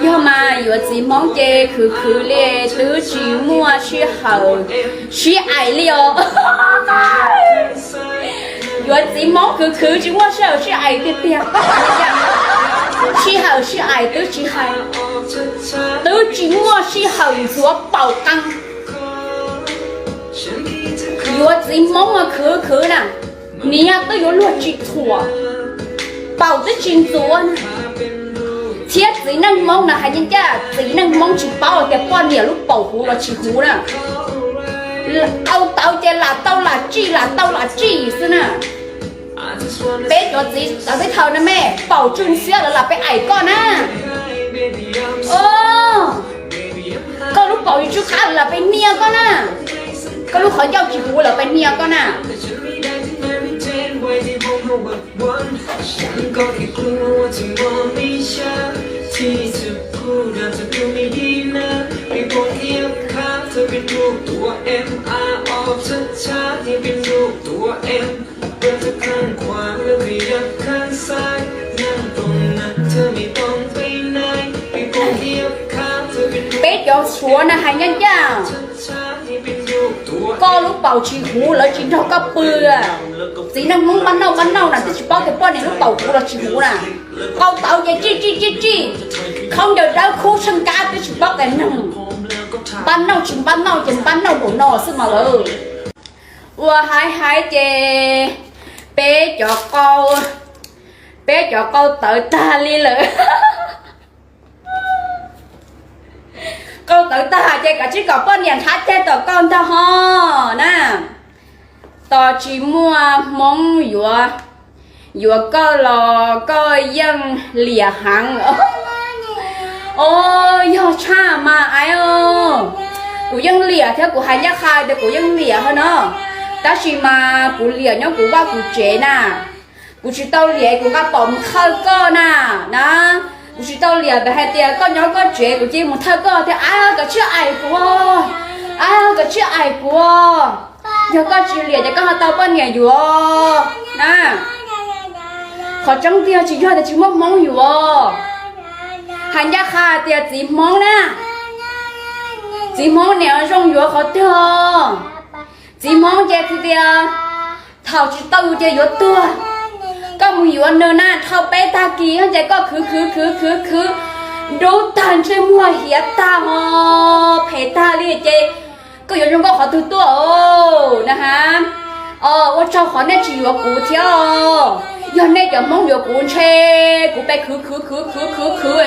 Yog mas yuav txiv Hmoob ces khwv khwv li, twb tsis muaj sij hawm sib aim li os. Yuav txiv Hmoob khwv khwv tsis muaj sij hawm sib aim tiag tiag. Sij hawm sib aim twb tsis hais, twb tsis muaj sij hawm ntxuav paum qees. Yuav txiv Hmoob khwv khwv na, niam twb yuav luag tsis thuam, paum twb tsis ntxuav na. Thiab txiv neej Hmoob na hais ncaj ncaj, txiv neej Hmoob tsis paub tias poj niam lub paum huv los tsis huv na. Tau tawv ces lam tau lam tsij, lam tau lam tsij xwb na. Peb cov txiv tawv peb thaum na me, paum tsw ntxhiab lawm lam peb aim koj na. Koj lub paum yuav tsw qab lawm lam peb nias koj na. Koj lub qhov ncauj tsis huv lawm peb nias koj na. Peb cov Suav na hais ncaj ncaj, koj lub paum tsis huv lawv tsis nrog koj pw. Txiv neej Hmoob npaj nauj npaj nauj na twb tsis paub tias poj niam lub paum huv los tsis huv na. Qau tawv ces tsij tsij tsij tsij, khaub ncaws dawb khub tsheej kab twb tsis paub tias neeg npaj nauj tsis npaj nauj ces npaj nauj npaum no xwb mas lawm. Ua haiv haiv ces peb cov qau, peb cov qau tawv tag li lawm. Qau tawv tag ces kav tsij kom poj niam nrhav ceg tom koj ntag ho na. Tos tsis muaj Hmoob yuav, yuav koj los koj yeej liam heev. O, yog tshaj mas aiv, kuv yeej liam thiab kuv hais ncaj qha tias kuv yeej liam ho no, tab sis mas kuv liam nyob kuv vaj kuv tsev na. Kuv tsis tau liam kuv nqa pom mus thawj koj na, na. Kuv tsis tau liam hais tias koj nyob koj tsev kuv cia mus thawj koj thiab, av koj tsij aim kuv, av koj tsij aim kuv. Yog koj tsis liam ces koj ho tau poj niam yuav na. Qhov tseeb tiag tsis yog tias tsis muaj Hmoob yuav. Hais ncaj qha tias txiv Hmoob na, txiv Hmoob niam zoo yuav qhov twg? Txiv Hmoob ces tias thaum tsis tau yus ces yuav tuag. Koj mus yuav nws na, dhau peb tag kis ces koj khwv khwv khwv khwv khwv, dub tag ntsej muag hiav tag ho phem tag li ces koj yuav zoo nkauj qhov twg tuaj na ha. Ua tsaug qhov nej tsis yuav kuv thiab. Yog nej cov Hmoob yuav kuv ntshe kuv pes khwv khwv khwv khwv khwv khwv